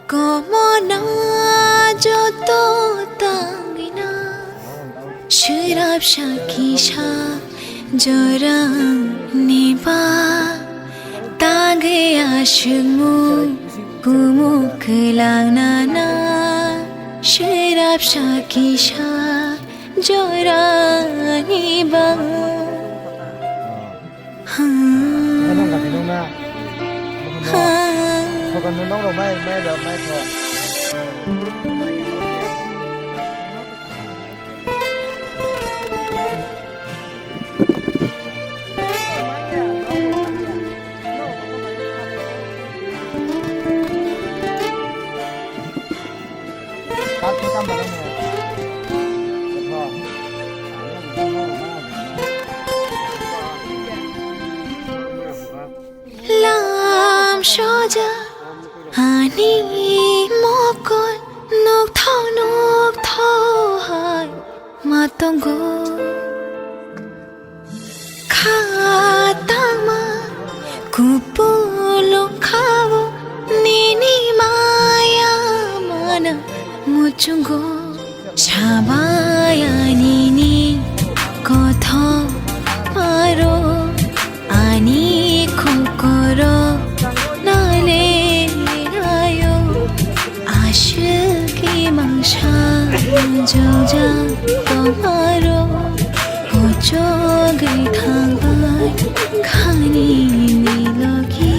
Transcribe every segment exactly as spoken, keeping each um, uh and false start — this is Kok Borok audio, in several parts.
Komona joto tangina, swrapsa kisa jorani ba, tangwi aswkmung kumuk kwlangnana, swrapsa kisa jorani ba. Lam soja ani mokol nokthok nokthok hai ma tongo. Kha tangma kupulung khao nini maya mana muchungo. Sabaya nini kothoma rok ani kokoro nale ayo. Aswk imang sa jojak tongmaro, kochogwi thangbai khani ni logi.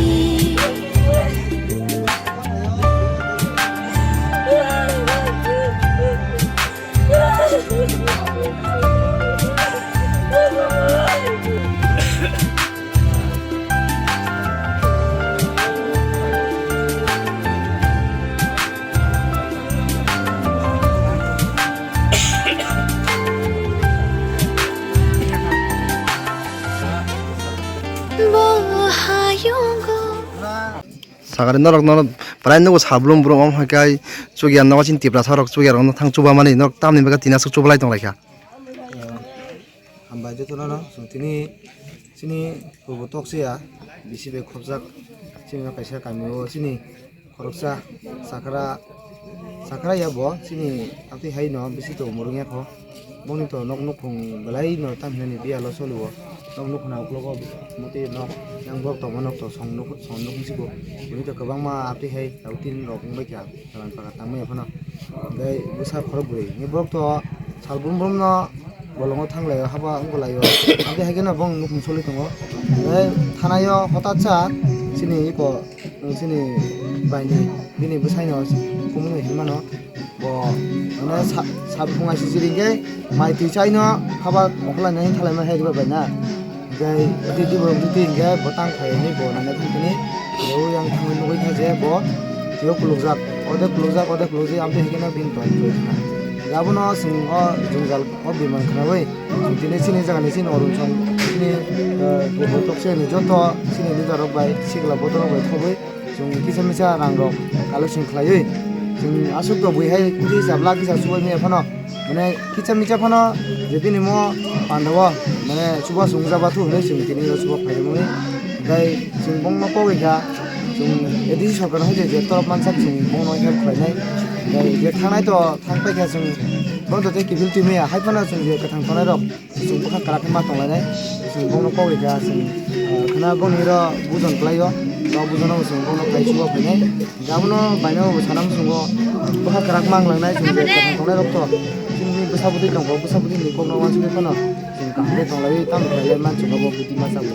Bo hayungo. Sakari norok, norok prai nugo sablum brum, omo hai khe chukya nogo chini Tiprasa rok chukya rok no thang chuba mani, norok tamni bagwi tini aswk chubalai tong lai kha. Hambai jotono no, chwng tini chini purbo tokse ya, bisi bai khopjak chini no kaisa kami o chini khoroksa sakra, sakra ya bo chini amtwi hai no bisi to murung ya kho. Boni to nok nukhung belai no tam hinani biya lo soli o. Nok nukhung na uklok o motwi nok yang borok tongma nok to song nuk, song nuk si bo. Boni to kwbangma amtwi hai tau tin rok wng bai kha. Kalan paka tangmani phano. Hingke bwsa khorok bwrwi. Hingke borok to sal brum brum no bolongo thang laio, haba wng laio. Hingke haikhe no bong nukhung soli tongo. Hingke thanaio hotatsa chini iko, chini baini, bini bwsaino kumui hinmano. Bo, mane sa-, sabkhung aisi chiri hingke mai twi chaino haba mokholai nai thalaima hai riba bai na. Hingke titi borok titi hingke bo tang phai hwnwi bo nana thang thani. Bo yang thangwi nugwi kha je bo tio kulukjak. Ode kulukjak, ode kulukjak, amtwi hingke no bini tong twi kha. Abono chwng o jwngjal o biman khnaui chwng tini chini jaga ni chini Arunachal chini, eh, bo tokse ni joto chini leader rok bai sikla bodol rok bai khobwi chwng kisa misa rang rok collection khlaiwi chwng aswk to bui hai kisa chap lakh kisa chubai maya phano. Mane kisa misa phano je bini mo panda o mane chuba chungjaba thu hwnwi chwng tini o chuba phaimani. Tei chwng bongno kogwi kha, chwng A D C sorkar hai je, je torop mansak chwng bongno help khlainai. Tei je thangnai to thang paikha chwng bono to tei kiphil twi maya hai phano chwng je kwthang tongnai rok chwng bwkha kwrak khe ma tonglainai. Chwng bongno kogwi kha chwng, ah, khna bongni ro bujon kwlaio, ro bujono chwng bongno khlai chuba phainai. Abono baino bo sana muchungo bwkha kwrak mang langnai chwng je kwthang tongnai rok to chini bwsa bwtwi tongkho, bwsa bwtwi ni kokno uansugwi phano chwng kaham khe tonglaiwi tamo khlai manchukgo bo bwtwi masa bo.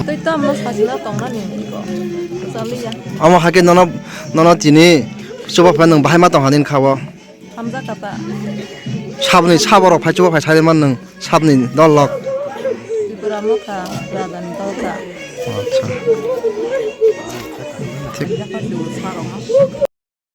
Tei tamo sajila tongnani ko chaliya. Omo hakhe nono, nono tini chuba phai nwng bahai ma tong hani kha o. Hamjak kata. Sabni saborok phai chuba phai sari man nwng. Sabni dol lok. Tripura mokha, Rajan dolka. Acha. Thik. Jaka tu sarong.